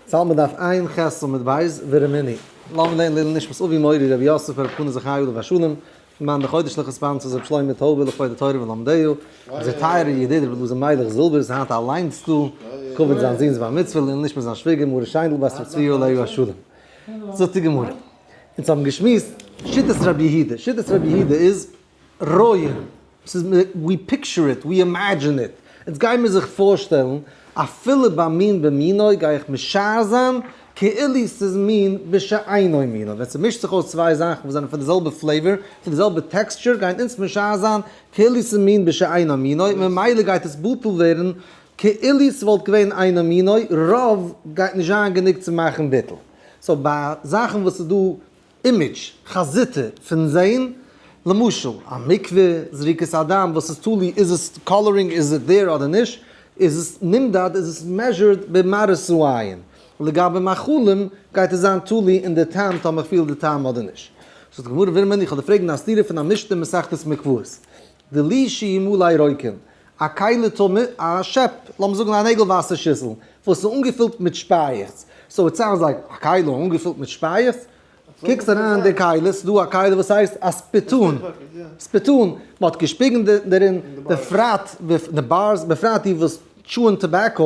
צאלט מען דף עיין ח עמוד ב' ורמינהי. לאמיר לערנען לעילוי נשמת אבי מורי רבי יוסף רב חנא זכי' עליו השלום, פון מיין די חודש'ליכע sponsors רבי שלמה טויבער לכבוד התורה ולומדיה, אונזער טייערער ידיד רבי אלעזר מיילעך זילבער איז היינט אליינס דא, לכבוד זיין זון'ס בר מצוה, לעילוי נשמת זיין שוויגער מרת שיינדל בת רבי צבי עליו השלום. זאגט די גמרא, אונז האבן געשמועסט שיטת רבי יהודה, שיטת רבי יהודה איז רואים, ס'איז we picture it, we imagine it, אונז גיימיר זיך פארשטעלן אפילו ביי מין במינו גיי איך משער זיין כאילו ס'איז מין בשאינו מינו, ווען ס'מישט זיך אויס צוויי זאכן וואס זענען פון די זעלבע flavor, פון די זעלבע texture, גייען אונז משער זיין כאילו ס'איז מין בשאינו מינו, ממילא גייט עס בטל ווערן כאילו ס'וואלט געווען אינו מינו, רוב גייט נישט זיין גענוג צו מאכן ביטול. so ביי זאכן וואס איז דא image, חזיתא, פון זעהן, למשל, א מקווה, זריקת הדם, וואס איז תלוי איז עס coloring איז איט there אדער נישט, איז עס נמדד איז עס measured במראית העין. לגבי מאכלים גייט עס זיין תלוי אין די טעם טאמער איך פיל די טעם אדער נישט. זאגט די גמרא ורמינהי איך וועל דיר פרעגן א סתירה פון א משנה אין מסכת מקוואות. דלי שהוא מלא רוקין, א כלי טמא, א שעפ, לאמיר זאגן א נעגל וואסער שיסל, וואס איז אנגעפילט מיט שפייעכץ, so it sounds like א כלי אנגעפילט מיט שפייעכץ, קוקסט אריין אין די כלי, ס'איז דא א כלי וואס הייסט א spittoon, spittoon, מ'האט געשפיגן דערין, בפרט די bars, בפרט די וואס טשוען tobacco,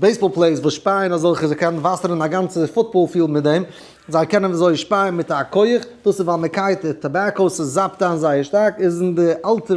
baseball players וואס שפייען אזעלכע, זיי קענען וואסערן א גאנצע football field מיט דעם, זיי קענען אזוי שפייען מיט א כח, דאס איז ווייל מען קייט די tobacco, ס'זאפט איין זייער שטארק, איז אין די אלטע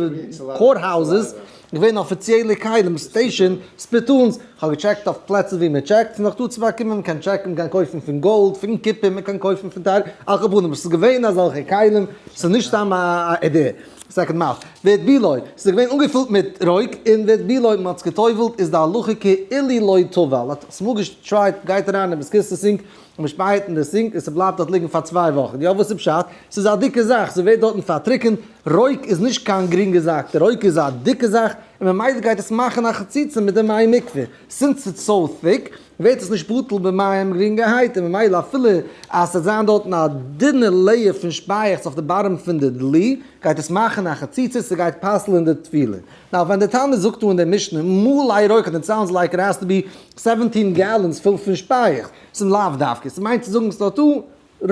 court houses געווען אפיציעלע כלים, station, spittoons, כ'האב געטשעקט אויף פלעצער ווי מען טשעקט, ס'איז נאך דא צו באקומען, מען קען טשעקן, מען קען קויפן פון גאלד, פון קופער, מען קען קויפן פון טייער, על כל פנים, ס'איז געווען אזעלכע כלים, ס'איז נישט סתם א idea. second mouth, והטבילו, ס'איז געווען אנגעפילט מיט רוק, און והטבילו, מען האט עס גע'טובל'ט, איז די הלכה כאילו לא טבל, האט עס אמאל געטרייט, גייט אריין אין בית הכסא sink, און מען שפייעט אין די sink, און ס'בלייבט דארט ליגן פאר 2 וואכן, יא וואס איז פשט? ס'איז א דיקע זאך, ס'ווערט דארטן פארטריקענט, רוק איז נישט קיין גרינגע זאך, די רוק איז א דיקע זאך, און ממילא גייט עס מאכן א חציצה מיט די מי מקווה, since it's so thick, ווערט עס נישט בטל במים גרינגערהייט, און ממילא אפילו אז ס'וועט זיין דארטן א דינע layer פון שפייעכץ אויף די bottom פון די דלי, גייט עס מאכן א חציצה, ס'גייט פסל'ען די טבילה. now ווען די תנא זאגט דא אין די משנה מלא רוק it sounds like it has to be 17 gallons פול פון שפייעכץ, ס'איז לאו דווקא, ס'מיינט צו זאגן ס'דארט דא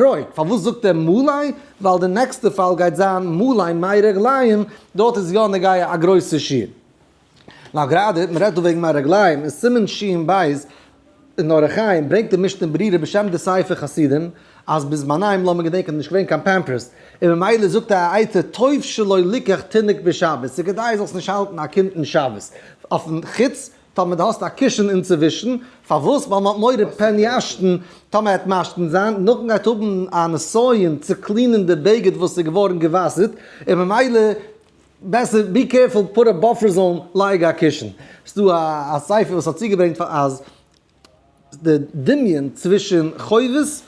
רוק. פארוואס זאגט ער מלא? ווייל די נעקסטע פאל גייט זיין מלא מי רגליים, דארט איז יא נוגע א גרויסע שיעור. נאר גראדע, מען רעדט דא וועגן מי רגליים, אין סימן שין בית אין אורח חיים ברענגט די משנה ברורה בשם די ספר חסידים, אז בזמניהם לאמיר געדענקען איז נישט געווען קיין Pampers, און ממילא זאגט א עצה טוב שלא ליקח תינוק בשבת, ס'איז כדאי זאלסט נישט האלטן א קינד אין שבת אויפן חוץ טאמער דו האסט א קישן אינצווישן, פארוואס? ווייל מ'האט מורא פן ישתין, טאמער ער וועט משתין זיין, נאכדעם גייט האבן א נסיון צו קלינען די בגד וואס איז געווארן געוואסערט, און ממילא בעסער be careful put a buffer zone לייג א קישן. ס'דא א ספר וואס האט צוגעברענגט אז די דמיון צווישן חובות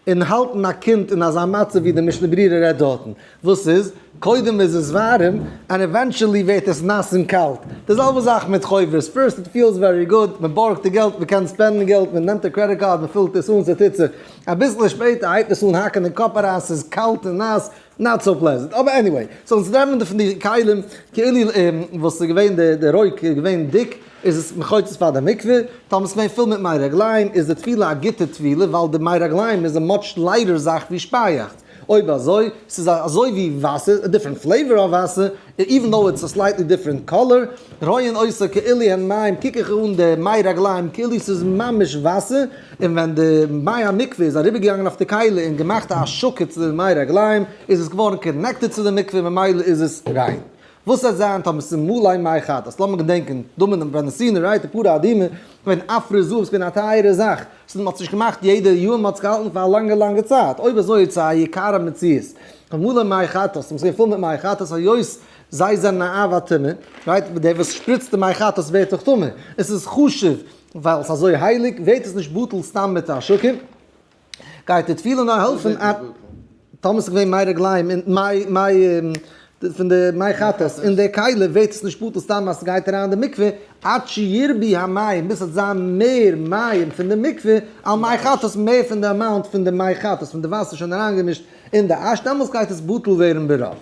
און האלטן א קינד אין אזא מצב ווי די משנה ברורה רעדט דארטן, וואס איז, קודם איז עס ווארעם און eventually ווערט עס נאס און קאלט. די זעלבע זאך מיט חובות, first it feels very good, מען בארגט די געלט, מען קען ספענדן געלט, מען נעמט א credit card, מען פילט עס אן, ס'טוט זיך. אביסל שפעטער הייבט עס אן האקן אין קאפ אריין, ס'איז קאלט און נאס, not so pleasant, אבער anyway, so אונז נעמען פון די כלים כאילו וואס איז געווען די רוק איז געווען דיק איז עס מחוצץ פאר די מקווה, טאמער עס איז געווען פול מיט מי רגליים איז די טבילה א גוטע טבילה ווייל די מי רגליים איז א much lighter זאך ווי שפייעכץ, אויב אזוי ס'איז אזוי ווי וואסער, א different flavor אוו וואסער, even though it's a slightly different color, רואין אותו כאילו הן מים, קוק איך אן די מי רגליים כאילו ס'איז ממש וואסער, און ווען די מי המקווה איז אריבערגעגאנגען אויף די כלי און געמאכט א השקה צו די מי רגליים, איז עס געווארן connected צו די מקווה ממילא איז עס ריין. וואס וועט זיין טאמער ס'איז מלא מי חטאת? לאמיר געדענקען, דמים ביים נתינה, right, די פרה אדומה, געווען עפרות זהב, ס'איז געווען א טייערע זאך, ס'איז מ'האט עס נישט געמאכט יעדע יאר, מ'האט עס געהאלטן פאר א לאנגע לאנגע צייט, אויב אזוי איז עס א יקר המציאות. מלא מי חטאת, ס'איז געווען פול מיט מי חטאת, היות זיי זענען א אב הטומאה, right, דער וואס שפריצט די מי חטאת ווערט דאך טמא, עס איז חשוב ווייל עס איז אזוי הייליג, ווערט עס נישט בטל סתם מיט א השקה, גייט די טבילה נאר העלפן א. טאמער ס'איז געווען מי רגליים און מי מי פון די מי חטאת אין די כלי ווערט עס נישט בטל סתם אז ס'גייט אריין אין די מקווה, עד שירבו המים ביז ס'וועט זיין מער מים פון די מקווה על מי חטאת מער פון די amount פון די מי חטאת פון די וואסער שוין אריינגעמישט אין די אש דעמאלטס גייט עס בטל ווערן ברוב.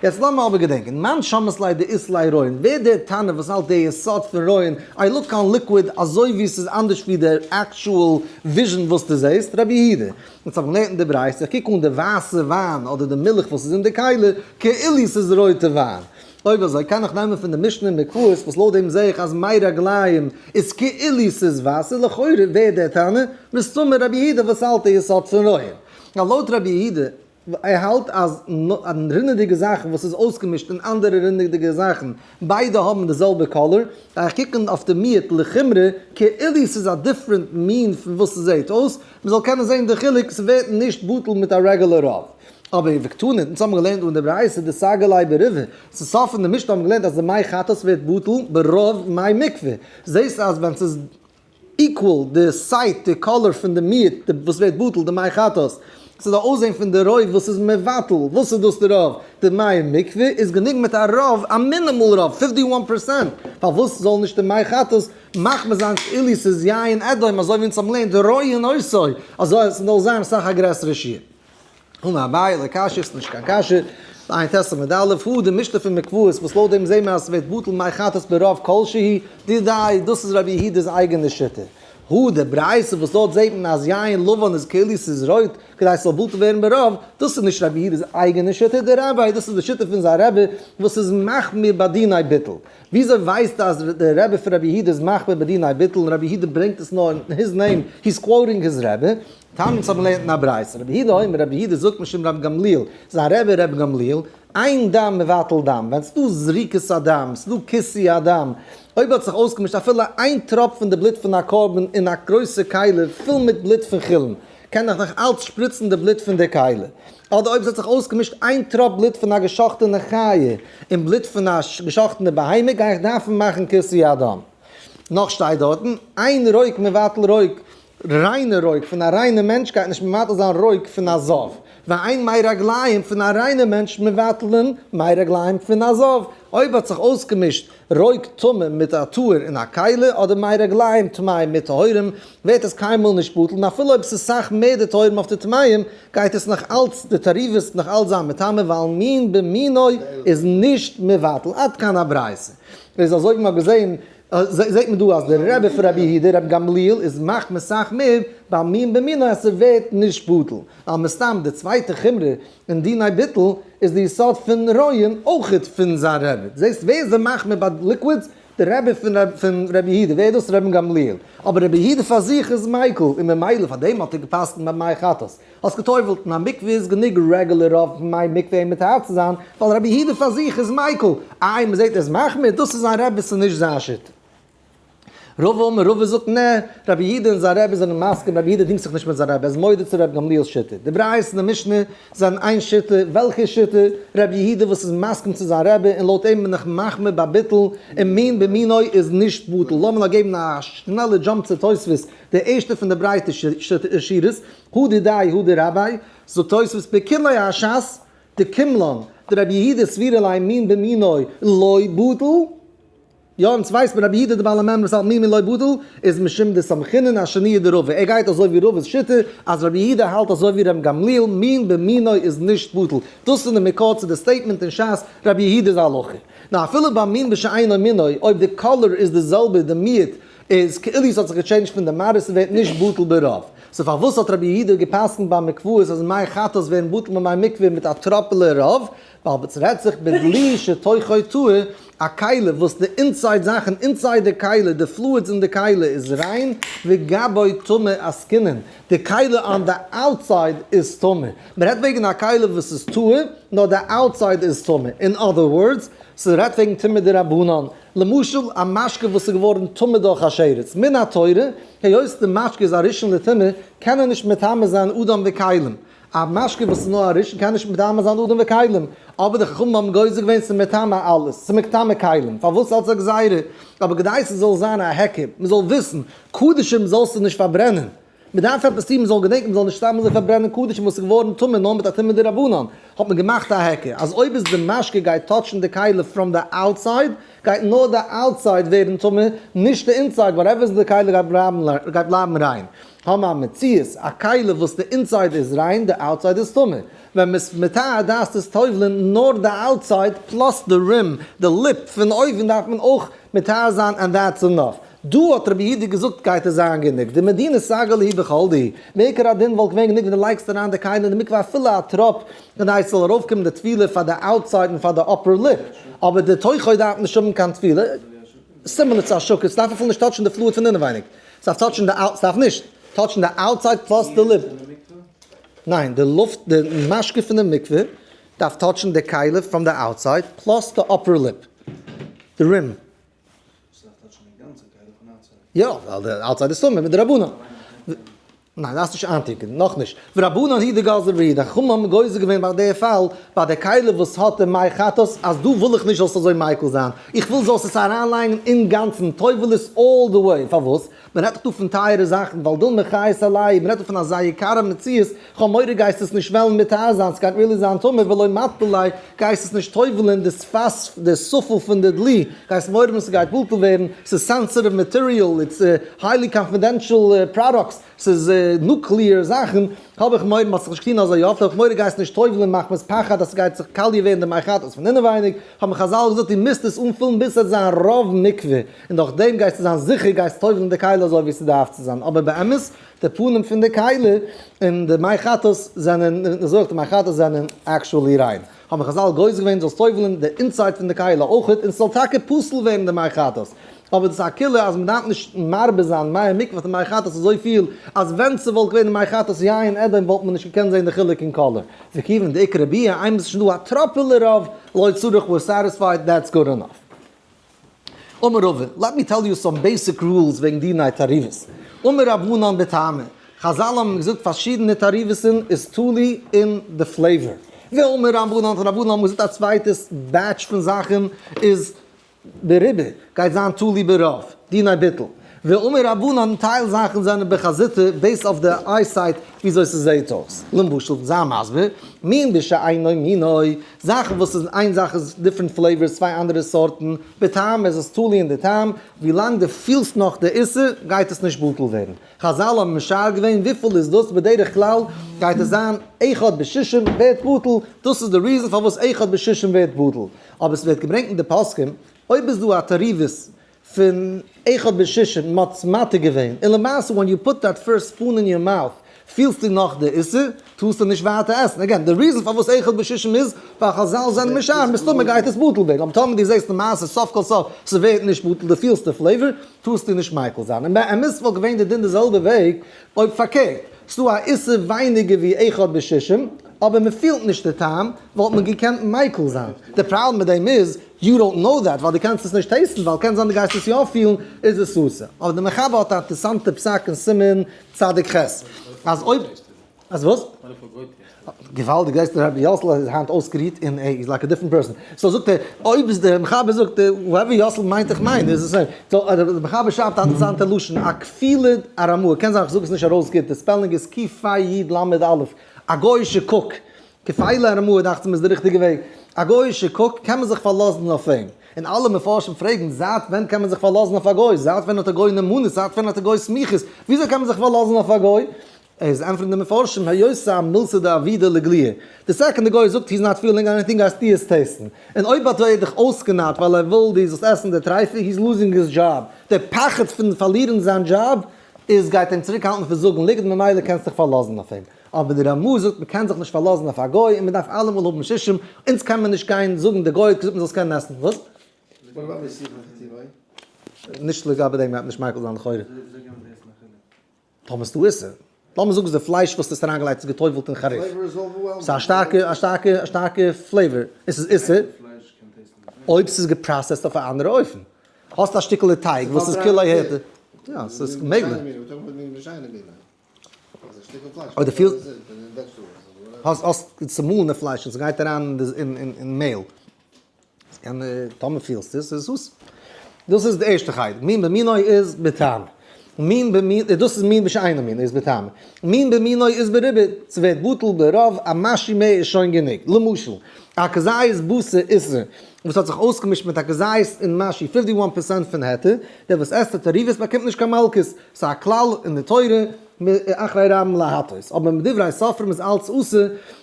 יעצט לאמיר אבער געדענקען, מאן שמעת ליה דאית ליה רויין, ווער דער תנא וואס האלט די יסוד פון רויין, I look on liquid אזוי ווי ס'איז אנדערש ווי די actual vision וואס דו זעסט, רבי יהודה. אונז האבן געלערנט אין די ברייתא, איך קוק אן די ווייסע וויין אדער די מילך וואס איז אין די כלי, כאילו ס'איז רויטע וויין. אויב אזוי קען איך נעמען פון די משנה אין מקוואות וואס לויט דעם זעה איך אז מי רגליים איז כאילו ס'איז וואסער, לכאורה ווער דער תנא? מסתמא רבי יהודה וואס האלט די יסוד פון רויין. ווייל לויט רבי יהודה ער האלט אז רינעדיגע זאכן וואס איז אויסגעמישט אין אנדערע רינעדיגע זאכן ביידע האבן די זעלבע color, דארף איך קוקן אויף די מיעוט לחומרא כאילו ס'איז א different מין פון וואס ס'זעהט אויס, מ'זאל קענען זעהן די חילוק, ס'ווערט נישט בטל מיט א regular רוב. אבער וקתני, אונז האבן געלערנט אין די ברייתא דסגי ליה ברובא, צו סוף פון די משנה האבן געלערנט אז די מי חטאת ווערט בטל ברוב מי מקווה, זעהסט אז ווען ס'איז equal די size די color פון די מיעוט וואס ווערט בטל די מי חטאת, ס'איז א אויסזעהן פון די רוב וואס איז מבטל, וואס איז דאס די רוב? די מי מקווה איז גענוג מיט א רוב, א minimal רוב, 51%, פארוואס זאל נישט די מי חטאת מחמיר זיין כאילו ס'איז יין אדום אזוי ווי אונז האבן געלערנט רואין אותו, אזוי אז ס'זאל זיין אסאך א גרעסערע שיעור. אמר אביי לא קשיא, ס'איז נישט קיין קשיא, עיין ט' עמוד א', הא די משנה פון מקוואות וואס לויט דעם זעהן מיר אז ס'ווערט בטל מי חטאת ברוב כל שהוא, דידיה, דאס איז רבי יהודה'ס אייגענע שיטה. הא די ברייתא וואס דארט זעהט מען אז יין לבן איז כאילו ס'איז רויט כדי ס'זאל בטל ווערן ברוב, דאס איז נישט רבי יהודה'ס אייגענע שיטה, דרביה, דאס איז די שיטה פון זיין רבי וואס איז מחמיר בדיני ביטול. וויאזוי ווייסטו אז די רבי פון רבי יהודה איז מחמיר בדיני ביטול און רבי יהודה ברענגט עס נאר אין his name, he's quoting his רבי? תניא אונז האבן געלערנט אין א ברייתא, רבי יהודה אומר, רבי יהודה זאגט משום רבי גמליאל, זיין רבי רבי גמליאל, אין דם מבטל דם, ווען ס'דא זריקת הדם, ס'דא כיסוי הדם, אויב האט זיך אויסגעמישט אפילו איין טראפ פון די בלוט פון א קרבן אין א גרויסע כלי פול מיט בלוט פון חולין, קען איך נאך אלץ שפריצן די בלוט פון די כלי. אדער אויב ס'האט זיך אויסגעמישט איין טראפ בלוט פון א געשאכטענע חיה אין בלוט פון א געשאכטענע בהמה, גיי איך דארפן מאכן כיסוי הדם. נאך שטייט דארטן, אין רוק מבטל רוק, ריינע רוק פון א ריינע מענטש גייט נישט מבטל זיין רוק פון א זב, ואין מי רגליים פון א ריינע מענטש מבטלין מי רגליים פון א זב, אויב האט זיך אויסגעמישט רוק טמא מיט א טהור אין א כלי, אדער מי רגליים טמאים מיט טהורים, ווערט עס קיינמאל נישט בטל, און אפילו אויב ס'איז סאך מער די טהורים אויף די טמאים, גייט עס נאך אלץ, די תערובות נאך אלץ זיין מטמא, ווייל מין במינו איז נישט מבטל, עד כאן הברייתא. איז אזוי ווי מ'האט געזען, זעט מען דא אז דער רבי פון רבי יהודה, רבי גמליאל, איז מחמיר סאך מער ביי מין במינו אז ס'ווערט נישט בטל. ווייל מסתם די צווייטע חומרא אין דיני ביטול איז די יסוד פון רויען אויכעט פון זיין רבי. זעסט ווער איז די מחמיר ביי liquids? די רבי פון רבי יהודה. ווער איז דאס? רבי גמליאל. אבער רבי יהודה פאר זיך איז מיקל, און ממילא פאר דעם האט ער גע'פסק'נט ביי מי חטאת. האסט גע'טובל'ט אין א מקווה איז גענוג regular רוב פון מי מקווה אים מטהר צו זיין, ווייל רבי יהודה פאר זיך איז מיקל. איי מ'זעט ער איז מחמיר? דאס איז זיין רבי ס'איז נישט זיין שיטה. רבא אמר רבא זאגט נע, רבי יהודה און זיין רבי זענען מסכים, רבי יהודה דינגט זיך נישט מיט זיין רבי, ער איז מודה צו רבי גמליאל'ס שיטה. די ברייתא און די משנה זענען איין שיטה, וועלכע שיטה? רבי יהודה וואס איז מסכים צו זיין רבי און לויט אים בין איך מחמיר ביי ביטול, און מין במינו איז נישט בטל. לאמיר נאר געבן א שנעלע jump צו תוספות, די ערשטע פון די ברייטע שורות, הא דידיה הא דרביה, זאגט תוספות בכולי הש"ס דקים לן דרבי יהודה סבירא ליה מין במינו לא בטל, יא אונז ווייסט מען רבי יהודה די בעל המימרא וואס האלט מין במינו לא בטל איז משום דסמכינן אשניה דרבא ער גייט אזוי ווי רבא'ס שיטה אז רבי יהודה האלט אזוי ווי ר' גמליאל מין במינו איז נישט בטל דאס איז די מקור צו די statement אין ש"ס רבי יהודה'ס הלכה נאר אפילו ביי מין בשאינו מינו אויב די color איז די זעלבע די מיעוט איז כאילו ס'האט זיך גע change ט פון די מראות ס'ווערט נישט בטל ברוב. so פארוואס האט רבי יהודה גע'פסק'נט ביי מקוואות אז מי חטאת ווערן בטל במי מקווה מיט א טראפעלע רוב? ווייל ס'רעדט זיך בדלי שתוכו טהור, א כלי וואס די inside זאכן inside די כלי, די fluids אין די כלי איז ריין, וגבו טמא עסקינן, די כלי on the outside איז טמא. מ'רעדט וועגן א כלי וואס איז טהור, נאר די outside איז טמא. אין other words, ס'רעדט וועגן טומאה דרבנן. למשל א משקה וואס איז געווארן טמא דורך א שרץ, מן התורה, היות די משקה איז א ראשון לטומאה, קען ער נישט מטמא זיין אדם וכלים. א משקה וואס איז נאר א ראשון קען נישט מטמא זיין אדם וכלים. אבער די חכמים האבן גוזר געווען ס'איז מטמא אלעס, ס'איז מטמא כלים. פארוואס אלס א גזירה? אבער כדי ס'זאל זיין א היכר, מ'זאל וויסן, קדשים זאלסטו נישט פארברענען. מען דארף עפעס טון מען זאל געדענקען מען זאל נישט סתם אזוי פארברענען קדשים וואס איז געווארן טמא נאר מיט א טומאה דרבנן, האט מען געמאכט א היכר אז אויב איז די משקה גייט touch ן די כלי from די outside, גייט נאר די outside ווערן טמא, נישט די inside, whatever איז די כלי גייט בלייבן ריין. האבן א מציאות, א כלי וואס די inside איז ריין, די outside איז טמא. ווען מ'איז מטהר דארפסטו עס טובל'ען נאר די outside plus די rim, די lip פון אויבן דארף מען אויך מטהר זיין and that's enough. דא האט רבי יהודה געזאגט גייט עס זיין גענוג, די מדינה סגי להו בכל דהו, מעיקר הדין וואלט געווען גענוג ווען דו לייגסט אריין די כלי אין די מקווה אפילו א טראפ כדי עס זאל ארויפקומען די טבילה פאר די outside און פאר די upper lip, אבער די תוכו דארף נישט האבן קיין טבילה, similar צו א השקה, ס'דארף אפילו נישט touch ן די fluid פון אינעווייניג, ס'דארף touch ן די out, ס'דארף נישט touch ן די outside plus די lip. ניין, די לופט, די משקה פון די מקווה דארף touch ן די כלי from די outside plus די upper lip, די rim. יא, ווייל די outside איז טמא מדרבנן. ניין, דארפסט נישט איינטונקען, נאכנישט. ורבנן הוא דגזרו בהו, די חכמים האבן גוזר געווען ביי די פאל, ביי די כלי וואס האט די מי חטאת, אז דא וויל איך נישט זאלסט אזוי מיקל זיין, איך וויל זאלסט עס אריינלייגן אינגאנצן, טובל עס all the way, פארוואס? מען רעדט דאך דא פון טייערע זאכן, ווייל דילמא חייס עלי', מען רעדט דא פון אזא יקרה מציאות, כ'האב מורא גייסט עס נישט וועלן מטהר זיין, ס'גייט really זיין טמא ולא מטביל ליה, גייסט עס נישט טובל'ען, די שפת, די שפה פון די דלי, גייסט מורא האבן ס'גייט בטל ווערן, ס'איז sensitive material, it's highly confidential products, ס'איז nuclear זאכן, האב איך מורא מ'האט זיך נישט געטון אזוי אפט, האב איך מורא גייסט נישט טובל'ען מחמת פחד אז ס'גייט זיך קאליע ווערן די מי חטאת פון אינעווייניג, האבן חזל געזאגט דו מוזט עס אנפילן ביז ס'וועט זיין רוב מקווה, און דורך דעם גייסטו זיין זיכער גייסט טובל'ן די כלי אזוי ווי ס'דארף צו זיין, אבער באמת די פנים פון די כלי און די מי חטאת זענען, און אזוי אויך די מי חטאת זענען actually ריין. האבן חזל גוזר געווען זאלסט טובל'ן די inside פון די כלי אויכעט און ס'זאל טאקע פסול ווערן די מי חטאת. אבער דאס איז א קולא אז מ'דארף נישט מרבה זיין מי המקווה פון מי חטאת אזויפיל אז ווען ס'וואלט געווען די מי חטאת יין אדום וואלט מען נישט געקענט זען די חילוק אין color. וכיוון דאיכא ביעא איינמאל ס'איז שוין דא א טראפעלע רוב לא צריך we're satisfied that's good enough. אמר רבא, let me tell you some basic rules וועגן דיני תערובות. אמר רבנן בטעמא, חזל האבן געזאגט פארשידענע תערובות'ן איז תלוי אין די flavor. ואמר רבנן, רבנן האבן געזאגט א צווייטע batch פון זאכן איז ברובא, גייט זיין תלוי ברוב, דיני ביטול. ואמר רבנן, טייל זאכן זענען בחזיתא based אויף די eyesight וויאזוי ס'זעהט אויס. למשל, זיי מסביר, מין בשאינו מינו, זאכן וואס איז איין זאך איז different flavors, צוויי אנדערע סארטן, בטעם איז עס תלוי אין די טעם, ווילאנג דו פילסט נאך די איסור גייט עס נישט בטל ווערן. חזל האבן משער געווען וויפיל איז דאס בדרך כלל גייט עס זיין אחד בשישים ווערט בטל, דאס איז די reason פארוואס אחד בשישים ווערט בטל, אבער עס ווערט געברענגט אין די פוסקים אויב איז דא א תערובת פון אחד בשישים מ'האט עס מתיר געווען, און למעשה when you put that first spoon in your mouth פילסטו נאך די איסור, טארסטו נישט ווייטער עסן. again, די reason פארוואס אחד בשישים איז ווייל חזל זענען משער מסתמא גייט עס בטל ווערן, אבער טאמער דו זעסט למעשה סוף כל סוף ס'ווערט נישט בטל דו פילסט די flavor, טארסטו נישט מיקל זיין. און באמת וואלט געווען די דין די זעלבע וועג אויב פארקערט, ס'דא א איסור ווייניגער ווי אחד בשישים, אבער מ'פילט נישט די טעם, וואלט מען געקענט מיקל זיין. די פראבלעם מיט דעם איז, you don't know that, ווייל דו קענסט עס נישט taste ן, ווייל קען זיין דו גייסט עס יא פילן, איז עס אסור. אבער די מחבר האט א אינטערסאנטע פסק אין סימן צדיק ח', אז אויב, אז וואס? געוואלדיג, זעסט רבי יאסל איז היינט אויסגערוהט און ער איז like a different person. so זאגט ער, אויב איז דער מחבר זאגט, whoever יאסל מיינט איך מיין, איז עס אזוי. so דער מחבר שרייבט א אינטערסאנטע לשון, א כפילה ארמאה, קען זיין איך זאג עס נישט ארויס גוט, די spelling איז ק פ י ל א, א גוי'אישע cook, כפיילה ארמאה דאכט זיך מיר איז די ריכטיגע וועג, א גוי'אישע cook קען מען זיך פארלאזן אויף אים, און אלע מפרשים פרעגן זייט ווען קען מען זיך פארלאזן אויף א גוי, זייט ווען האט א גוי נאמנות, זייט ווען האט א גוי סמיכות, וויאזוי קען מען זיך פארלאזן אויף א גוי? איז ענטפערן די מפרשים היות ס'איז א מילתא דעבידא לגלויי, די second די גוי זאגט he's not feeling anything גייסטו עס taste ן, און אויב האט ער דיך אויסגענארט ווייל ער וויל דו זאלסט עסן די טרייפה he's losing his job, די פחד פון פארלירן זיין דזשאב איז גייט אים צוריקהאלטן פון זאגן ליגנט ממילא קענסט דיך פארלאזן אויף אים. אבער די רמא זאגט מען קען זיך נישט פארלאזן אויף א גוי און מען דארף אלעמאל האבן שישים, אונז קען מען נישט גיין זאגן די גוי האט געזאגט מען זאל עס קענען עסן, וואס? נישט לגבי דעם גייט נישט מיקל זיין לכאורה. טאמער ס'דא איסור. לאמיר זאגן די פלייש וואס האסט אריינגעלייגט איז גע'טובל'ט אין חריף. ס'איז א שטארקע א שטארקע א שטארקע flavor. עס איז איסור. אויב ס'איז גע process ט אויף א אנדערע אופן. האסט א שטיקעלע טייג וואס איז כולו היתר. יא, ס'איז מעגליך. אויב דו פילסט האסט האסט צומאלענע פלייש און ס'גייט אריין אין מעהל. ס'קען טאמער פילסטו עס איז אסור. דאס איז די ערשטע חלק. מין במינו איז בטעם. מין במין, דאס איז מין בשאינו מין, איז בטעם. מין במינו איז בריבית, ס'ווערט בטל ברוב, א משהו מער איז שוין גענוג. למשל, א כזית בשר איסור וואס האט זיך אויסגעמישט מיט א כזית און משהו fifty one percent פון היתר, דער וואס עסט די תערובות באקומט נישט קיין מלקות, ס'איז א כלל אין די תורה, אחרי רבים להטות. אבער מדברי סופרים איז אלץ אסור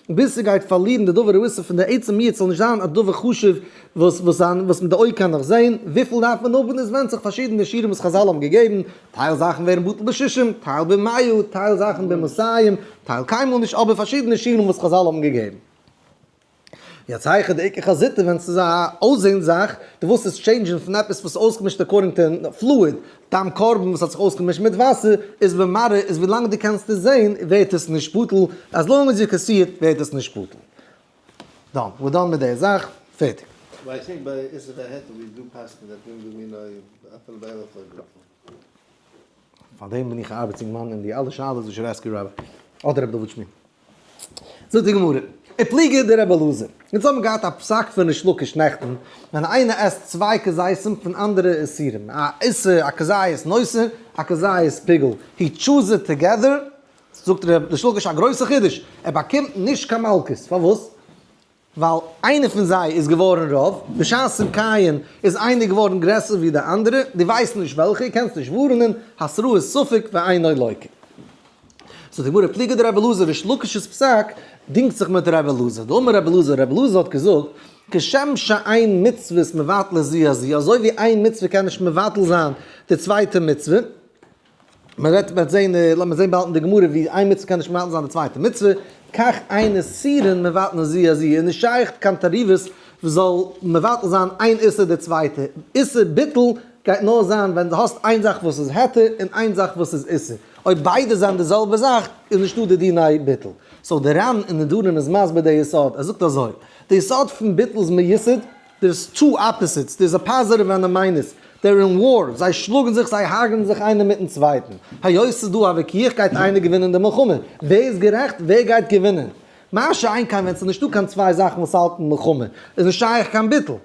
ביז ס'גייט פארלירן די דבר האיסור פון די עצם מיעוט ס'זאל נישט זיין א דבר חשוב וואס וואס זיין וואס מיט די אויג קען נאך זעהן, וויפיל דארף מען האבן עס ווענדט זיך פארשידענע שיעורים וואס חזל האבן געגעבן, טייל זאכן ווערן בטל בשישים, טייל במאה, טייל זאכן במאתיים, טייל קיינמאל נישט אבער פארשידענע שיעורים וואס חזל האבן געגעבן. יעצט היכא דאיכא חזיתא ווען ס'איז א אויסזעהן זאך, דו ווילסט עס change ן פון עפעס וואס איז אויסגעמישט according to fluid, דם קרבן וואס האט זיך אויסגעמישט מיט וואסער, איז במראה איז ווילאנג דו קענסט עס זעהן ווערט עס נישט בטל, as long as you can see it ווערט עס נישט בטל. done, we're done מיט די זאך, פערטיג. But I think ביי איסור והיתר we do פסק'ן that מין במינו אפילו ביי אלף לא בטל. פאר דעם בין איך א ארבעטס-אינגערמאן און די אלע שאלות וואס you ask your rabbi. אדער רבי דוד שמיל. זאגט די גמרא, ופליגא דרבי אלעזר. אונז האבן געהאט א פסק פון ריש לקיש נעכטן, ווען איינער עסט צוויי כזיתים פון אנדערע איסורים, א איסור א כזית נותר, א כזית פיגול, he chews it together, זאגט ריש לקיש א גרויסע חידוש, ער באקומט נישט קיין מלקות, פארוואס? ווייל איינער פון זיי איז געווארן רוב, בשעת'ן קייען איז איינער געווארן גרעסער ווי די אנדערע, דו ווייסט נישט וועלכע, קענסט נישט ווארענען, התראת ספק ואינו לוקה. זאגט די גמרא, פליגא דרבי אלעזר, ריש לקיש'ס פסק דינגט זיך מיט רבי אלעזר, דאמר רבי אלעזר, רבי אלעזר האט געזאגט, כשם שאין מצוות מבטלות זו את זו, אזוי ווי איין מצוה קען נישט מבטל זיין די צווייטע מצוה, מען וועט מען זען לאמיר זען באלד אין די גמרא ווי איין מצוה קען נישט מבטל זיין די צווייטע מצוה, כך אין איסורין מבטלין זו את זו, איז נישט שייך קיין תערובות וואס זאל מבטל זיין איין איסור די צווייטע, איסור ביטול גייט נאר זיין ווען דו האסט איין זאך וואס איז היתר און איין זאך וואס איז איסור, אויב ביידע זענען די זעלבע זאך איז נישטא די דיני ביטול. so די ר"ן אין נדרים איז מסביר די יסוד, ער זאגט אזוי, די יסוד פון ביטול איז מיסוד, there's two opposites, there's a positive and a minus, they're in war, זיי שלאגן זיך, זיי הרג'נען זיך איינער מיטן צווייטן, היות ס'איז דא א וויכוח גייט איינער געווינען די מלחמה, ווער איז גערעכט, ווער גייט געווינען? מה שאין כן ווען ס'איז נישטא קיין צוויי זאכן וואס האלטן מלחמה, איז נישט שייך קיין ביטול.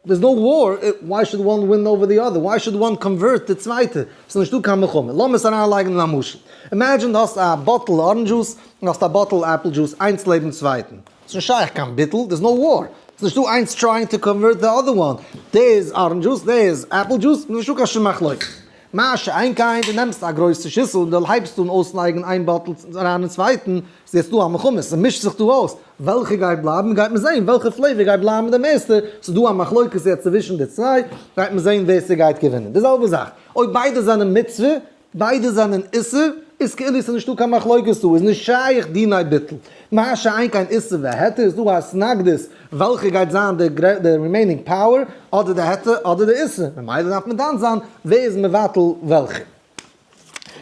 There's no war, why should one win over the other? Why should one convert די צווייטע? ס'איז נישטא קיין מלחמה. לאמיר עס אריינלייגן אין א משל. Imagine דו האסט א bottle orange juice און האסט א bottle apple juice איינס לעבן צווייטן. ס'איז נישט שייך קיין ביטול, there's no war. ס'איז נישטא איינס trying to convert the other one. דער איז orange juice, דער איז apple juice, נישטא קיין שום מחלוקת. מה שאין כן, דו נעמסט א גרויסע שיסל און דו הייבסט אן אויסלייגן איין bottle אריין אין צווייטן, ס'איז יעצט דא א מלחמה, ס'מישט זיך דא אויס, וועלכע גייט בלייבן גייט מען זעהן, וועלכע flavor גייט בלייבן די מערסטע, ס'איז דא א מחלוקת יעצט צווישן די צוויי, גייט מען זעהן ווער ס'גייט געווינען. די זעלבע זאך, אויב ביידע זענען מצוה, ביידע זענען איסור, איז כאילו ס'איז נישטא קיין מחלוקת דא, איז נישט שייך דיני ביטול. מה שאין כן איסור והיתר, איז דא א התנגדות וועלכע גייט זיין די remaining power, אדער די היתר אדער די איסור, ממילא דארף מען דן זיין ווער איז מבטל וועלכע.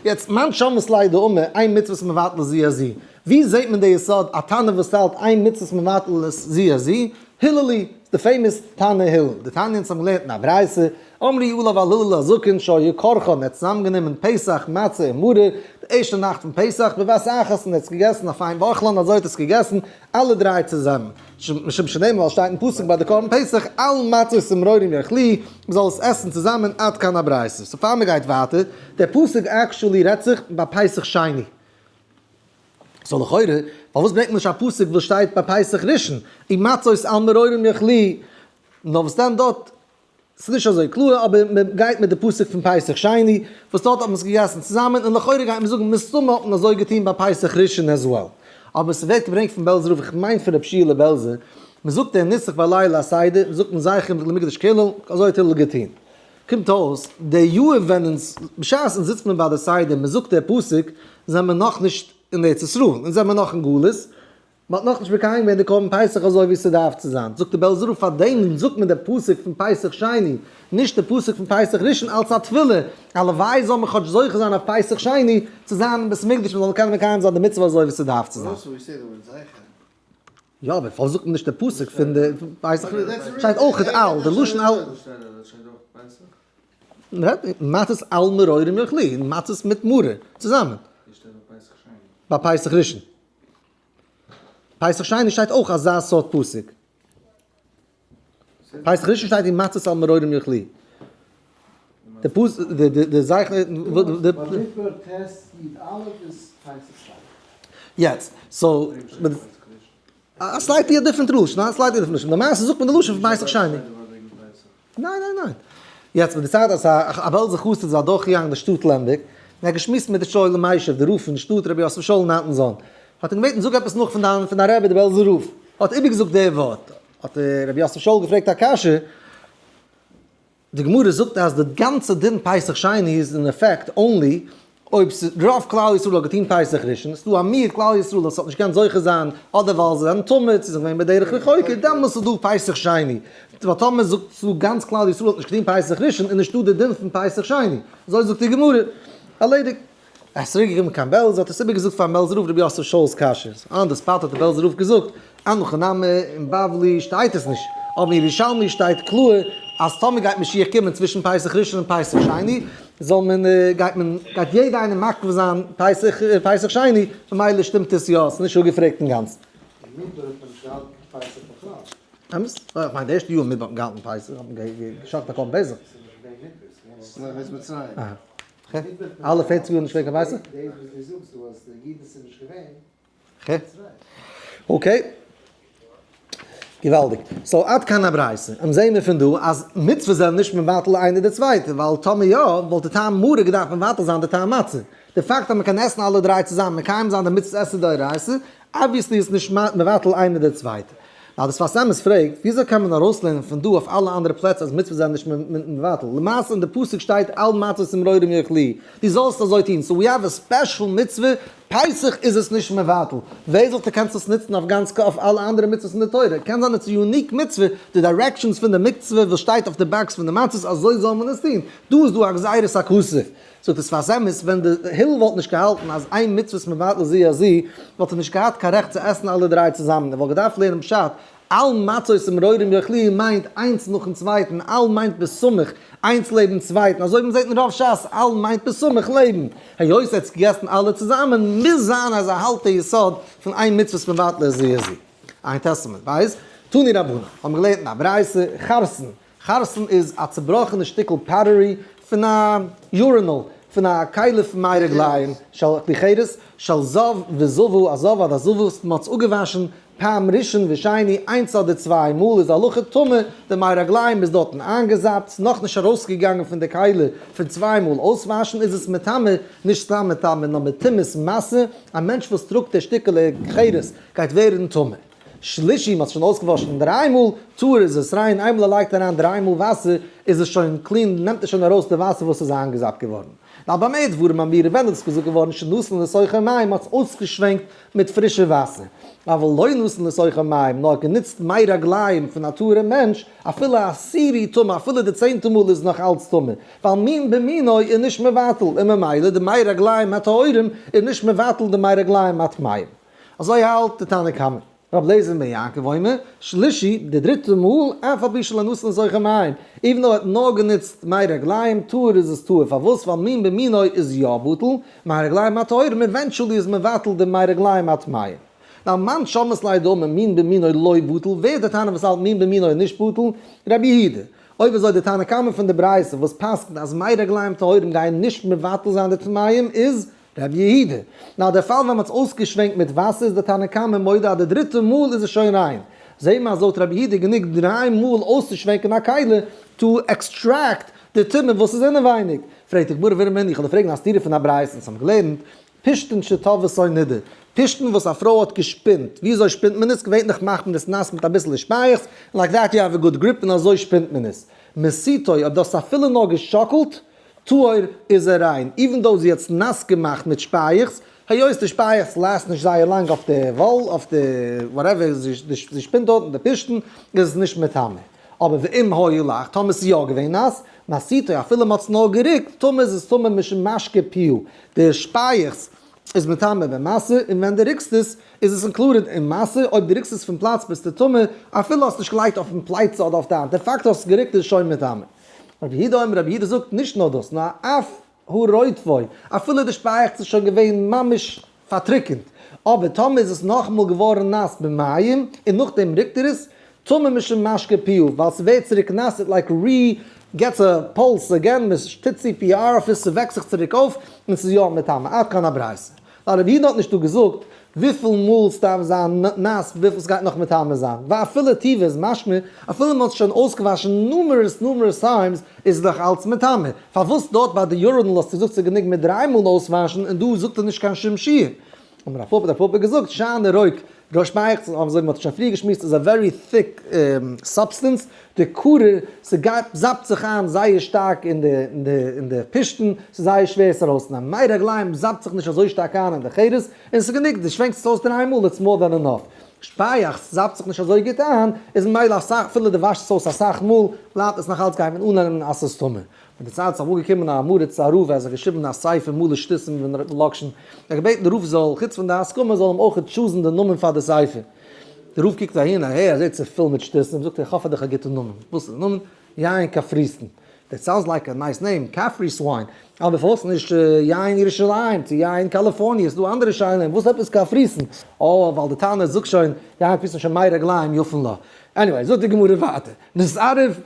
יעצט, מאן שמעת ליה דאמר אין מצוות מבטלות זו את זו, ווי זעט מען די יסוד א תנא וואס האלט אין מצוות מבטלות זו את זו? הלל היא, די famous תנא הלל, דתניא אונז האבן געלערנט אין א ברייתא, אמרו עליו על הלל הזקן שהיה כורכן, ער האט צוזאמגענומען פסח, מצה און מרור, די ערשטע נאכט פון פסח, בבת אחת, און ער האט עס געגעסן אויף איין ואכלן, אזוי האט ער עס געגעסן, אלע דריי צוזאמען. משום שנאמר ווייל שטייט אין פסוק ביי די קרבן פסח, על מצות ומרורים יאכלוהו, מען זאל עס עסן צוזאמען, עד כאן הברייתא. so פאר מען גייט ווייטער, דער פסוק actually רעדט זיך ביי פסח שני. so לכאורה, פארוואס ברענגט מען נישט א פסוק וואס שטייט ביי פסח ראשון, ומצות על מרורים יאכלוהו, נאר וואס דען דארט ס'איז נישט אזוי קלאר, אבער מען גייט מיט די פסוק פון פסח שני, וואס דארט האט מען עס געגעסן צוזאמען, און לכאורה גייט מען זאגן מסתמא האט מען אזוי געטון ביי פסח ראשון as well. אבער ס'ווערט געברענגט פון בעלזער רב, איך מיין פון רב שיעלע בעלזער, מען זאגט דער נוסח בליל הסדר, זאגט מען זכר למקדש כולל, אזוי האט הלל געטון. קומט אויס, די יאר ווען אונז, בשעת אונז זיצט מען ביי די סדר, מען זאגט דער פסוק, זענען מיר נאכנישט אין ארץ ישראל, אונז זענען מיר נאך אין גלות, מען האט נאכנישט מקיים געווען די קרבן פסח אזוי ווי ס'דארף צו זיין, זאגט די בעלזער רב פארדעם זאגט מען די פסוק פון פסח שני, נישט די פסוק פון פסח ראשון אלץ א תפילה, הלוואי זאל מען כאטש זוכה זיין אויף פסח שני צו זיין אין בית המקדש מען זאל קענען מקיים זיין די מצוה אזוי ווי ס'דארף צו זיין. יא אבער פארוואס זאגט מען נישט די פסוק פון די פסח שטייט אויך על, די לשון על. מצות על מרורים יאכלוהו, מצות מיט מרור צוזאמען. ביי פסח ראשון. פסח שני שטייט אויך אזא סארט פסוק. פסח ראשון שטייט ומצות על מרורים יאכלוהו. די פוס, די די די זייכ די. במדבר ט' י א איז פסח שני. יעצט, so, א slightly א different לשון, א slightly different לשון. למעשה זאגט מען די לשון פון פסח שני. ניין ניין ניין. יעצט מיט די צייט אז א בעלזער חסיד איז אדורכגעגאנגען די שטאט לעמבערג, און ער האט געשמועסט מיט די שואל ומשיב, די רב פון שטאט רבי יוסף שאול נאטענזאהן, האט אים געבעטן זאג עפעס נאך פון דיין פון דיין רבי די בעלזער רב, האט איבערגעזאגט די ווארט, האט רבי יוסף שאול געפרעגט א קשיא, די גמרא זאגט אז די גאנצע דין פסח שני איז אין effect only אויב רוב כלל ישראל האט געטון פסח ראשון, ס'איז דא א מיעוט כלל ישראל וואס האט נישט געקענט זוכה זיין, אדער ווייל זיי זענען טמא, צו זיי זענען געווען בדרך רחוקה, דעמאלס איז דא פסח שני. ווייל טאמער זאגט ס'דא גאנץ כלל ישראל האט נישט געטון פסח ראשון איז נישטא די דין פון פסח שני. אזוי זאגט די גמרא. ערלעדיגט. ער איז צוריק געקומען קיין בעלז האט עס איבערגעזאגט פארן בעלזער רב רבי יוסף שאול'ס קשיא. on the spot האט דער בעלזער רב געזאגט, אין הכי נמי, אין בבלי שטייט עס נישט, אבער אין ירושלמי שטייט קלאר אז טאמער גייט משיח קומען צווישן פסח ראשון און פסח שני, זאל מען, גייט מען, גייט יעדע איינער מקריב זיין פסח, פסח שני, ממילא שטימט עס יא, ס'איז נישט אפגעפרעגט אינגאנצן. אין מדבר האט מען נישט געהאלטן פסח בכלל. אמת? איך מיין די ערשטע יאר אין מדבר האט מען געהאלטן פסח, האט מען געשאכט א קרבן פסח. ס'איז נישט געווען מדבר, ס'איז געווען נאך מצרים. אהא. אלע 40 יאר נישט געווען קיין פסח? דאס וואס דו זאגסט דא אז די אידן ס'איז נישט געווען. Okay. געוואלדיג. So עד כאן הברייתא. און זעהן מיר פון דא אז מצוות זענען נישט מבטל איינער די צווייטע, ווייל טאמער יא, וואלט די טעם מרור געדארפט מבטל זיין די טעם מצה. די פאקט אז מ'קען עסן אלע דריי צוזאמען מקיים זיין די מצוות עשה דאורייתא, obviously איז נישט מבטל איינער די צווייטע. נאר די שפת אמת פרעגט, וויאזוי קען מען ארויסלערנען פון דא אויף אלע אנדערע פלעצער אז מצוות זענען נישט מבטל? למעשה אין די פסוק שטייט על מצות ומרורים יאכלוהו, דו זאלסט אזוי טון, so we have a special מצוה, פסח איז עס נישט מבטל, ווער זאגט דו קענסט עס נוצן אויף גאנץ אויף אלע אנדערע מצוות אין די תורה? קען זיין it's unique מצוה, די directions פון די מצוה וואס שטייט אויף די box פון די מצות אזוי זאל מען עס טון, דא איז דא א גזירת הכתוב. זאגט די שפת אמת, ווען די הילל וואלט נישט געהאלטן אז איין מצוה איז מבטל זו את זו, וואלט ער נישט געהאט קיין רעכט צו עסן אלע דריי צוזאמען, ער וואלט געדארפט לערנען פשט, על מצות ומרורים יאכלוהו מיינט איינס נאכן צווייטן, על מיינט בסמוך, איינס לעבן צווייטן, אזוי ווי מ'זעט אין רוב שס, על מיינט בסמוך לעבן. היות ער האט געגעסן אלע צוזאמען, מוז זיין אז ער האלט די יסוד פון איין מצוה איז מבטל זו את זו. עיין תסמ בית, תנו רבנן, האבן געלערנט אין א ברייתא, חרסון, חרסון איז א צובראכענע שטיקל pottery פון א urinal, פון א כלי פון מי רגליים, של כלי חרס, של זב וזבה, א זב אדער א זבה וואס מ'האט עס אפגעוואשן פעם ראשון ושני, איינס אדער צוויי מאל איז הלכה טמא, די מי רגליים איז דארטן איינגעזאפט, ס'איז נאכנישט ארויסגעגאנגען פון די כלי פון צוויי מאל אויסוואשן איז עס מטמא, נישט סתם מטמא נאר מטומאת משא, א מענטש וואס טראגט די שטיקעלע חרס גייט ווערן טמא. שלישי, מ'האט עס שוין אויסגעוואשן דריי מאל, טהור איז עס ריין, איינמאל ער לייגט אריין דריי מאל וואסער איז עס שוין clean, נעמט ער שוין ארויס די וואסער וואס איז איינגעזאפט געווארן. ווייל במה דברים אמורים ווען איז עס געזאגט געווארן שנתן לתוכו מים, מ'האט עס אויסגעשווענקט מיט פרישע וואסער. אבל לא נתן לתוכו מים, נאר גענוצט מי רגליים פון א טהור'ע מענטש, אפילו עשירי טמא, אפילו די צענטע מאל איז נאך אלץ טמא, ווייל מין במינו איז נישט מבטל, און ממילא די מי רגליים הטהורים איז נישט מבטל די מי רגליים הטמאים. אזוי האלט די תנא קמא. רבי אליעזר בן יעקב אומר, שלישי, די דריטע מאל, אף על פי שלא נתן לתוכו מים, even though ער האט נאר גענוצט מי רגליים, טהור איז עס טהור, פארוואס? ווייל מין במינו איז יא בטל, מי רגליים הטהורים eventually איז מבטל די מי רגליים הטמאים. now מאן שמעת ליה דאמר מין במינו לא בטל, ווער איז די תנא וואס האלט מין במינו איז נישט בטל? רבי יהודה. אויב אזוי די תנא קמא פון די ברייתא וואס פסק'נט אז מי רגליים טהורים גייען נישט מבטל זיין די טמאים איז רבי יהודה. נאר דער פאל ווען מ'האט עס אויסגעשווענקט מיט וואסער איז די תנא קמא מודה אז די דריטע מאל איז עס שוין ריין. זעהט מען אז לויט רבי יהודה גענוג דריי מאל אויסצושווענקען א כלי to extract די טומאה וואס איז אינעווייניג. פרעגט די גמרא ורמינהו איך וועל דיר פרעגן א סתירה פון א ברייתא אונז האבן געלערנט פשתן שטוותו נידה, פשתן וואס א פרוי האט געשפינט, ווי אזוי שפינט מען עס? געווענליך מאכט מען עס נאס מיט אביסעלע שפייעכץ, like that you have a good grip און אזוי שפינט מען עס. מסיתו אויב דו האסט אפילו נאר געשאקלט טהור איז ער ריין, even though זי האט עס נאס געמאכט מיט שפייעכץ, היות די שפייעכץ last נישט זייער לאנג אויף די וואל, אויף די whatever זי שפינט דארט אין די פשתן, איז עס נישט מטמא. אבער ואם היה לח, טאמער עס איז יא געווען נאס, מסיתו, אפילו מען האט עס נאר גערוקט, טמא איז עס טמא משום משקה פיו, די שפייעכץ איז מטמא במשא, און ווען דו רוקסט עס, איז עס included אין משא, אויב דו רוקסט עס פון פלאץ ביסטו טמא, אפילו האסט נישט געלייגט אויפן פלייצע אדער אויף די האנט, די פאקט האסט עס גערוקט איז שוין מטמא. רבי יהודה אומר, רבי יהודה זאגט נישט נאר דאס, נאר אף הרוטבו, אפילו די שפייעכץ איז שוין געווען ממש פארטריקענט, אבער טאמער איז עס נאכאמאל געווארן נאס במים, און נאכדעם רוקט ער עס, טמא משום משקה פיו, ווייל ס'ווערט צוריק נאס, it like re. gets a pulse again, מען טוט CPR אויף עס, ס'וועקט זיך צוריק אויף, און ס'איז יא מטמא. עד כאן הברייתא. ווייל רבי יהודה האט נישט דא געזאגט וויפיל מאל ס'דארף זיין נאס וויפיל ס'גייט נאך מטמא זיין, ואפילו טובא איז משמע אפילו מ'האט עס שוין אויסגעוואשן numerous numerous times איז עס נאך אלץ מטמא, פארוואס דארט ביי די urinal האסטו געזאגט ס'איז גענוג מיט דריי מאל אויסוואשן און דא זאגט ער נישט קיין שום שיעור? אמר רב פפא, האט רב פפא געזאגט, שאני רוק רוק שפייעכץ, אזוי ווי מ'האט שוין פריער געשמועסט איז א very thick substance, דקריר, ס'גייט זאפט זיך איין זייער שטארק אין די אין די אין די פשתן, ס'איז זייער שווער עס ארויסצונעמען. מי רגליים זאפט זיך נישט אזוי שטארק איין אין די חרס, און ס'איז גענוג, דו שווענקסט עס אויס דריי מאל, it's more than enough. שפייעכץ זאפט זיך נישט אזוי גוט איין, איז ממילא אסאך, אפילו דו וואשסט עס אויס אסאך מאל, בלייבט עס נאך אלץ גייט מען אננעמען אז ס'איז טמא. מיט די צייט איז אמאל געקומען א עם הארץ צו א רב, ער האט זיך געשריבן א ספר מלא שטותים ולאקשן, ער האט געבעטן די רב זאל, חוץ פון די הסכמה, זאל אים אויך choose ן די נאמען פאר די ספר. די רב קוקט אהין אהער, ער זעט ס'איז פול מיט שטותים, זאגט ער, איך האב פאר דיך א גוטע נאמען. וואס איז די נאמען? יין קפריסין. That sounds like a nice name, Capri wine. אבער פארוואס נישט יין ירושלים צו יין קאליפארניע, ס'איז דא אנדערע שיינע נעמען, וואס עפעס קפריסין? אה, ווייל די תנא זאגט שוין, יין קפריסין שוין מי רגליים יפין לה. Anyway, זאגט די גמרא ווייטער, נתערב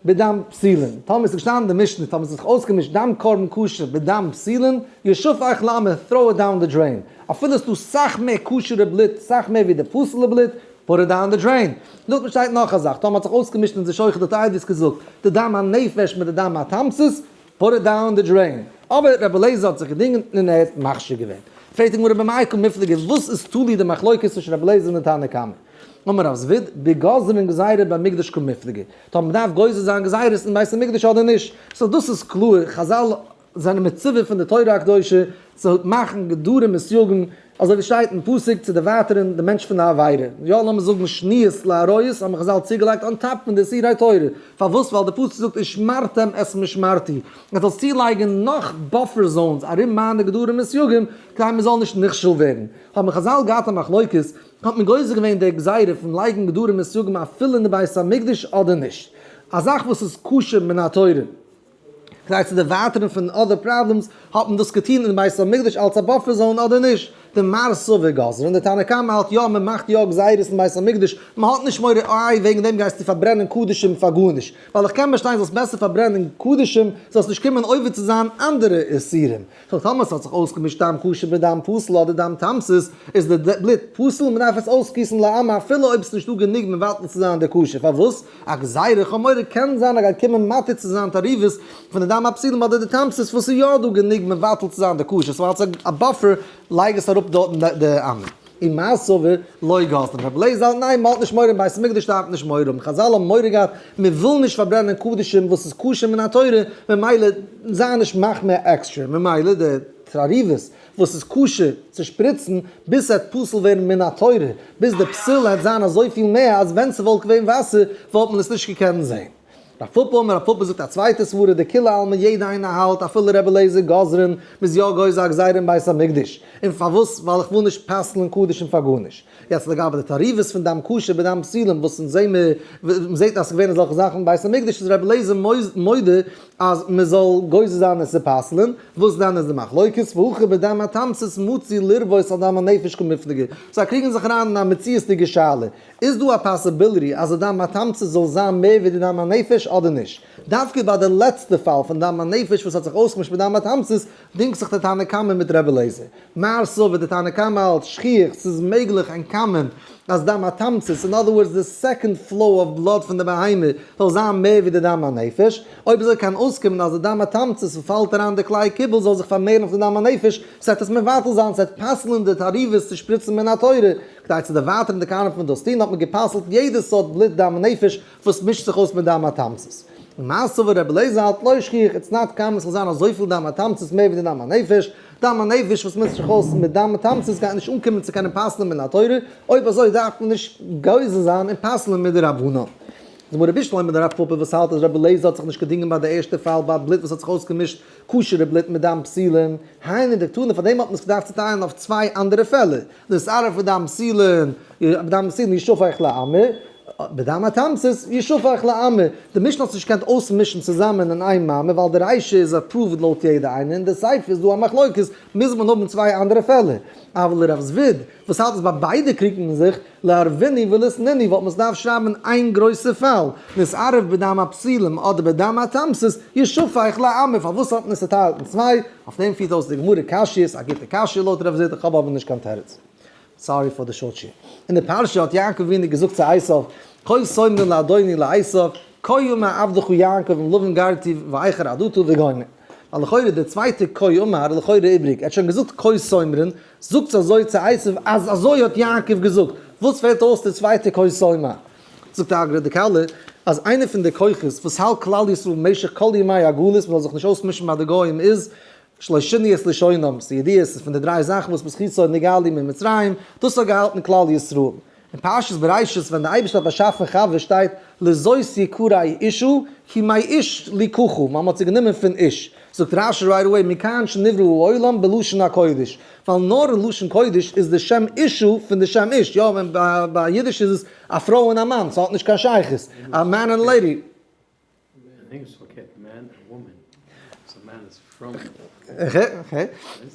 בדם פסולין, טאמער איז געשטאנען אין די משנה, טאמער ס'האט זיך אויסגעמישט דם קרבן כשר בדם פסולין, ישפך לאמה, throw it down the drain. אפילו ס'דא סאך מער כשר'ע בלוט, סאך מער ווי די פסול'ע בלוט, put it down the drain. נאכדעם שטייט נאך א זאך, טאמער האט זיך אויסגעמישט אונזער שוחט האט עדות געזאגט, די דם הנפש מיט די דם התמצית, put it down the drain. אבער רבי אליעזר האט זיך געדינגען און ער האט מכשיר געווען. פרעגט די גמרא במאי קא מיפלגי, וואס איז תלוי די מחלוקת צווישן רבי אליעזר און די תנא קמא? אמר רב זביד, בגוזרין גזירה במקדש קא מיפלגי, טאמער מ'דארף גוזר זיין גזירות אין בית המקדש אדער נישט, so דאס איז קלאר, חזל זענען מצווה פון די תורה הקדושה צו מאכן גדרים און סייגים, אזוי ווי שטייט אין פסוק צו דערווייטערן די מענטש פון די עבירה, יא לאמיר זאגן שניות לעריות האבן חזל צוגעלייגט on top פון די איסורי תורה, פארוואס? ווייל די פסוק זאגט ושמרתם את משמרתי, מען זאל צולייגן נאך buffer zones ארום מיינע גדרים און סייגים כדי מען זאל נישט נכשל ווערן, האבן חזל געהאט א מחלוקת האט מען גוזר געווען די גזירה פון לייגן גדרים און סייגים אפילו אין די בית המקדש אדער נישט? א זאך וואס איז כשר מן התורה כדי צו דערווייטערן פון other problems, האט מען דאס געטון אין בית המקדש אלס א buffer zone אדער נישט? דמר סבר גזרן, די תנא קמא האלט יא מען מאכט יא גזירות אין בית המקדש, מען האט נישט מורא איי וועגן דעם גייסטו פארברענען קדשים פאר גארנישט, ווייל איך קען באשטיין זאלסט בעסער פארברענען קדשים זאלסט נישט קומען עובר צו זיין אנדערע איסורים. So טאמער ס'האט זיך אויסגעמישט דם כשר מיט דם פסול אדער דם תמצית, איז די בלוט פסול, מ'דארף עס אויסגיסן לאמה אפילו אויב ס'איז נישטא גענוג מבטל צו זיין די כשר, פארוואס? א גזירה חמורה קען זיין אז גייט קומען מתיר צו זיין תערובות פון די דם הפסולים אדער די תמצית וואס איז יא דא גענוג מבטל צו זיין די כשר, so אלס א buffer לייג עס אראפ דארט די אמה. ומר סבר לא גזרן. רבי אליעזר האלט ניין, מ'האט נישט מורא אין בית המקדש דארף מען נישט מורא האבן, חזל האבן מורא געהאט מען וויל נישט פארברענען קדשים וואס איז כשר מן התורה, ממילא זיי נישט מחמיר עקסטרע, ממילא די תערובות וואס איז כשר צו שפריצן ביז ס'העט פסול ווערן מן התורה, ביז די פסול העט זיין אזויפיל מער אז ווען ס'וואלט געווען וואסער וואלט מען עס נישט געקענט זען. רב פפא אמר רב פפא זאגט א צווייטע סברה דכולי עלמא יעדע איינער האלט אפילו רבי אליעזר גזרן מ'איז יא גוזר א גזירה אין בית המקדש און פארוואס ווייל איך וויל נישט פסל'ן קדשים פאר גארנישט יעצט לגבי די תערובות פון דם כשר בדם פסולים וואס אונז זעהן מיר מ'זעהט אז ס'איז געווען אזעלכע זאכן אין בית המקדש איז רבי אליעזר מודה אז מ'זאל גוזר זיין עס צו פסל'ן וואס דאן איז די מחלוקת והכא בדם התמצית מצי לרבות על דם הנפש קמיפלגי זיי קריגן זיך אריין אין א מציאות'דיגע שאלה איז דא א possibility אז די דם התמצית זאל זיין מער ווי די דם הנפש אדער נישט? דווקא ביי די לעצטע פאל פון דם הנפש וואס האט זיך אויסגעמישט מיט דם התמצית דינגט זיך די תנא קמא מיט ר' אליעזר. מר סבר די תנא קמא האלט שכיח ס'איז מעגליך און common אז דם התמצית, in other words די second flow of blood פון די בהמה, זאל זיין מער ווי די דם הנפש. אויב אזוי קען אויסקומען אז די דם התמצית וואס פאלט אריין די כלי קיבול זאל זיך פארמערן אויף די דם הנפש, ס'וועט עס מבטל זיין, ס'וועט פסל'ן די תערובות צו שפריצן מן התורה. כדי צו דערווייטערן די כהנים פון דאס טון האט מען גע'פסל'ט יעדע סארט בלוט דם הנפש וואס מישט זיך אויס מיט דם התמצית. ומר סבר רבי אליעזר האלט לא שכיח, it's not common ס'זאל זיין אזויפיל דם התמצית מער ווי די דם הנפש, דם הנפש וואס מישט זיך אויס מיט דם התמצית גייט נישט אנקומען צו קענען פסל'ן מן התורה, אויב אזוי דארף מען נישט גוזר זיין און פסל'ן מדרבנן. גמרא בשלמא דרב פפא וואס האלט אז רבי אליעזר האט זיך נישט געדינגען ביי די ערשטע פאל ביי בלוט וואס האט זיך אויסגעמישט כשר'ע בלוט מיט דם פסולין, היינו דקתני פאר דעם האט מען עס געדארפט צוטיילן אויף צוויי אנדערע פעלער, נתערב בדם פסולין, בדם פסולין ישפך לאמה. בדם התמצית ישפך לאמה, די משנה האט זיך נישט געקענט אויסמישן צוזאמען אין איין מאמר ווייל די רישא איז approved לויט יעדע איינע און די סיפא איז דא א מחלוקת, מוז מען האבן צוויי אנדערע פעלער. אבל רב זביד וואס האלט אז ביי ביידע קריגט מען זיך, לערבינהו וליתנינהו וואלט מען עס דארף שרייבן אין איין גרויסע פאל, נתערב בדם הפסולים אדער בדם התמצית ישפך לאמה, פארוואס האט מען עס צוטיילט אין צוויי? אויף דעם פירט אויס די גמרא קשיות, א גוטע קשיא לויט רב זביד, איך האב אבער נישט קיין תירוץ. Sorry for the short שיעור. אין די פרשה האט יעקב אבינו געזאגט צו עשיו, כה תאמרון לאדוני לעשיו, כה אמר עבדך יעקב עם לבן גרתי ואחר עדתו וגומר. ווייל לכאורה די צווייטע כה אמר איז לכאורה איבריג, ער האט שוין געזאגט כה תאמרון, זאגטס אזוי צו עשיו אז אזוי האט יעקב געזאגט, וואס פעלט אויס די צווייטע כה תאמר? זאגט די אגרא דכלה אז איינע פון די כוחות וואס האלט כלל ישראל במשך כל ימי הגלות מען זאל זיך נישט אויסמישן ביי די גוים איז שלא שינו את לשונם, ס'איז ידוע ס'איז פון די דריי זאכן וואס בזכותו נגאלו ממצרים, דאס האט געהאלטן כלל ישראל. אין פרשת בראשית ווען דער אייבערשטער האט באשאפן חוה שטייט לזאת יקרא אשה כי מאיש לקחה, ווייל מ'האט זי גענומען פון איש, זאגט רשי right away מכאן שנברא העולם בלשון הקודש, ווייל נאר אין לשון קודש איז די שם אשה פון די שם איש, יא ווען ביי אידיש איז עס א פרוי און א מאן, ס'האט נישט קיין שייכות, א man און lady.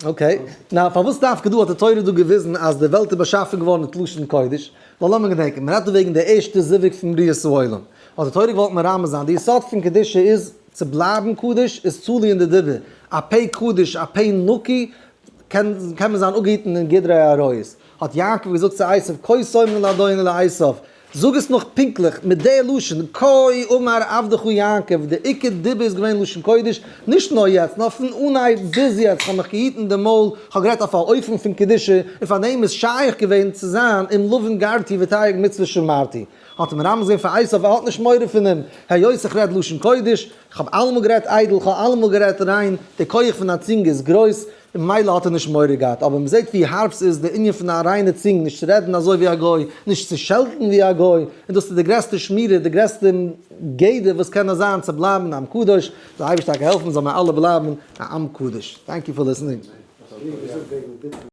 Okay, now פארוואס דווקא דא האט די תורה דא געוויזן אז די וועלט איז באשאפן געווארן מיט לשון קודש? ווייל לאמיר געדענקען, מען רעדט דא וועגן די ערשטע זיווג פון בריאת העולם, האט די תורה געוואלט מרמז זיין, די יסוד פון קדושה איז צו בלייבן קדוש איז תלוי אין די דיבור, א פה קדוש א פה נקי קען קען מען זיין אפגעהיטן אין גדרי העריות, האט יעקב געזאגט צו עשיו כה תאמרון לאדוני לעשיו, זאג עס נאך פונקטליך מיט די לשון, כה אמר עבדך יעקב, די עיקר דיבור איז געווען לשון קודש, נישט נאר יעצט, נאר פון אנהייב ביז יעצט, כ'האב מיך געהיטן די מויל, כ'האב גערעדט אויף א אופן פון קדושה, און פאר דעם איז שייך געווען צו זיין עם לבן גרתי ותרי"ג מצוות שמרתי. האט ער מרמז געווען פאר עשיו ער האט נישט מורא פון אים, היות איך רעד לשון קודש, כ'האב אלעמאל גערעדט איידל, כ'האב אלעמאל גערעדט ריין, די כח פון א צונג איז גרויס, און מילא האט ער נישט מורא געהאט, אבער מ'זעט ווי הארב ס'איז די ענין פון א ריינע צונג, נישט צו רעדן אזוי ווי א גוי, נישט צו שעלטן ווי א גוי, און דאס איז די גרעסטע שמירה, די גרעסטע גדר וואס קען נאר זיין צו בלייבן עם קדוש, זאל אייבערשטער טאקע העלפן זאל מיר אלע בלייבן א עם קדוש. Thank you for listening.